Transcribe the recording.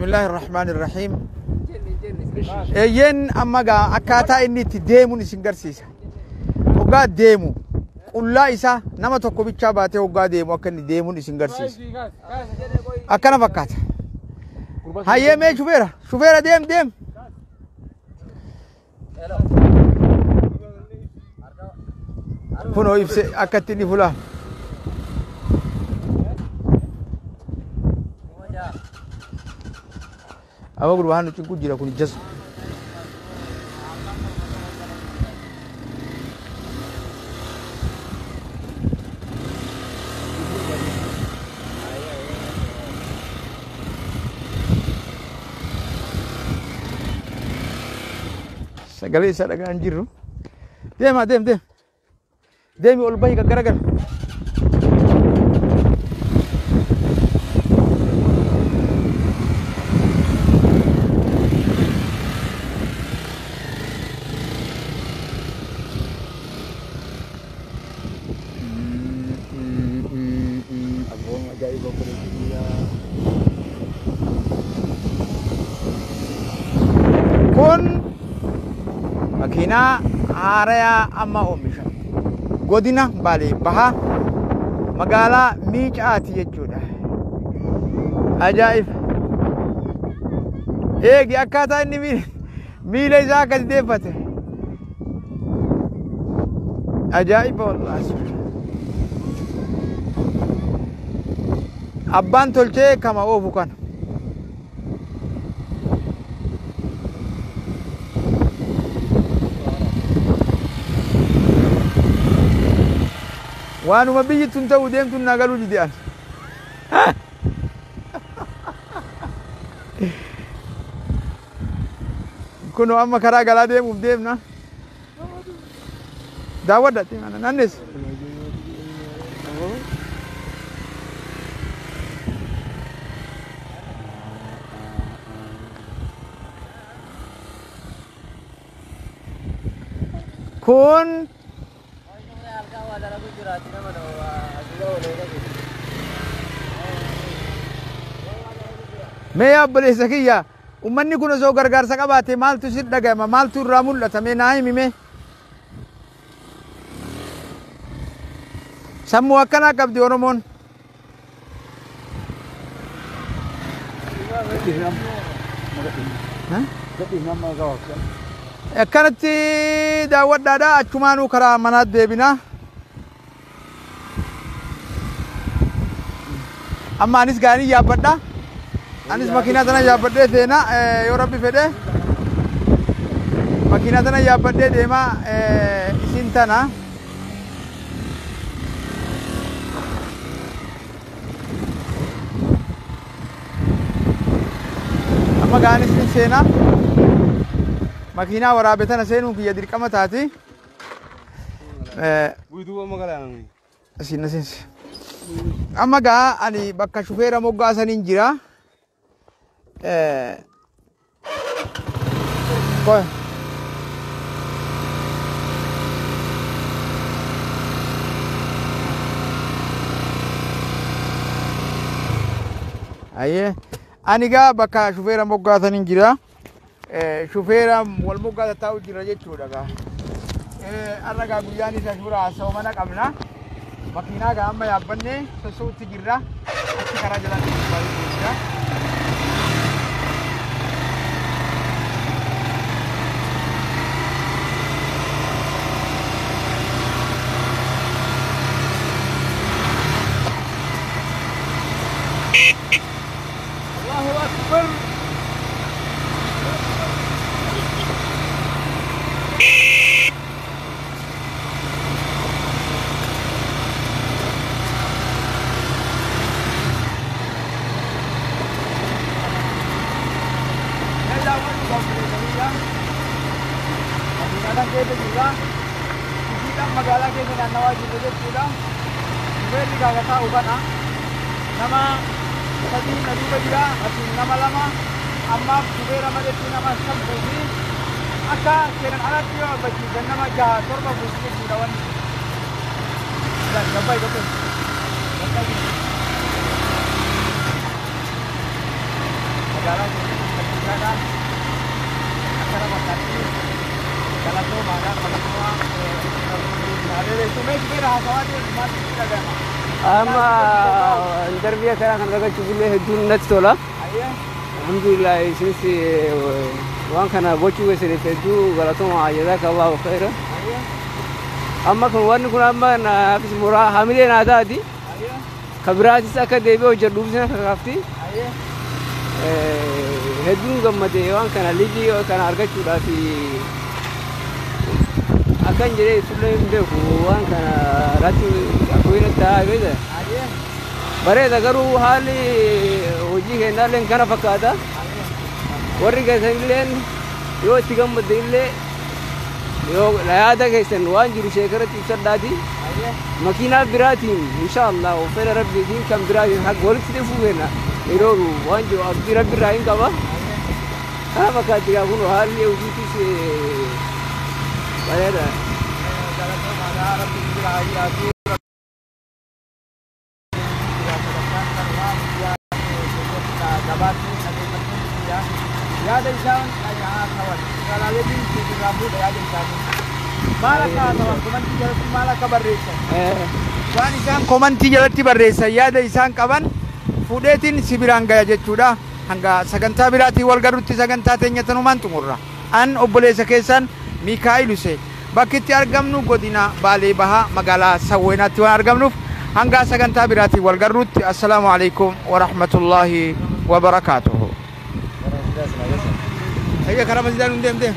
Bismillaahi Rahmaani Rahiim. Eeyyeen amma gaa akkaataa inni itti deemuun isin garsiisa. Hoggaa deemu qullaa isaa nama tokko bichaa baatee hoggaa deemu akka inni deemuun isin garsiisa. Akkana fakkaata. Hayyee mee shufeera shufeera deem deem. Kunoo ibse akka itti inni fulaa. Aba gurbaan nu cinqu jira kun jazu. Sagalee isaa dhagaa hin jirru. Deema deem deem. Deemi ol bahi gaggaragal. Abboon ajaa'iba Kun makiinaa haarayaa amma oomishame. Godina Baalee Bahaa magaalaa Miicaati jechuudha. Ajaa'iba! Eegi akkaataa inni miila isaa akkasi deeffate. Ajaa'iba wallaahi. Abbaan tolchee kama oofu kana. Waanuma biyyi tun ta'u deemtuun naa galuu dide an. Kunoo amma karaa galaa deemuuf deemna. Daawwadha nannes. Kun mee yaa obboleessa kiyya ummanni kun osoo gargaarsa qabaate maaltu si dhagayama maaltu irraa mul'ata mee naa himi mee. Sammuu akkanaa qabdi Oromoon. Akkanatti daawwadhaadha achumaanuu karaa manaatti deebina. Amma anis gaanii yaabbadha. Anis makiinaa tana yaabbadhee seena yoo rabbi fedhe. Makiinaa tana yaabbadhee deema isin tana. Amma gaanis ni seena. Makiinaa waraabe tana seenuun kiyya dirqama taati. Asiin na seensi. Amma gaa ani bakka shufeera moggaa saniin jira. Koy. Ayyee. Ani gaa bakka shufeera moggaa saniin jira. Shufeera wal moggaa taa'u jira jechuudha gaa. Har'a gaa guyyaan isa suuraa haasa'u mana qabna. Makiinaa gaa amma yaabbannee soso'utti jirra. Achi karaa jalaan baay'ee jira. Allahu Akbar. Magaalaa keessa naannawaa jirru jechuudha. Shufeerri gaafa taa'u kana nama sadii na duuba jira, asiin nama lama, ammaaf shufeera maletti nama shan buufi akka seeran alatti yoo abbachiisan nama jaha torba buufi jechuudha wanni. Gabbaay gabbaay. Magaalaa keenya akkana fakkaatti. Galatoomaadha. Galatoomaa. Mee haasawaa deemu maaltu sitti dhagahama? Amma interview akkanaa kan argachuuf illee hedduun natti tola. Alhamdulillah, isinis waan kana gochuu keessaniif hedduu galatoomaa, jazakallahu khayra. Amma kun wanni kun amma naafis muraa hamilee naa taati. Ka biraatis akka deebi'ee hojjedhuuf na kakaafti. Hedduun gammade waan kana liqii kana argachuudhaaf. Akkan jedhee ibsullee hin beeku waan kana irratti akkuma taa'aa beekta. Bareeda, garuu haalli hojii keenyaallee kana fakkaata. Warri keessanilleen yoo itti gammadde illee yoo yaada keessan waan jiru sheekaratti ibsadhaati. Makiinaa biraatiin insha Allah fedha rabbiitiin kan biraatiin haga walitti dhufuu keenya yeroo waan jiru abdii rabbi irraa hin qaba. Kana fakkaatti gaa kun haalli hojiitis bareeda. Galatoomaadha. Rabbi jira haa jiraatu. Gabaatti dhageeffattoonni yaada isaan haasawan magaalaaleen irraa fuudha. Yaada isaanii maal akka haasawan, komantii jalatti maal akka barreessan, waan isaan komantii jalatti barreessan, yaada isaan qaban fuudheetiin si biraan gaya jechuudha. Hanga sagantaa biraatiin wal garutti sagantaa teenya tanumaan xumurra. An obboleessa keessan Mikaa'il Hussein, bakki itti argamnu godina Baalee Bahaa magaalaa Sawweenaatti waan argamnuuf, hanga sagantaa biraatiin wal garrutti assalaamu alaikum wa rahmatullaahi wa barakaatuhu. Ayya, karaa masjidaa nu deem deem.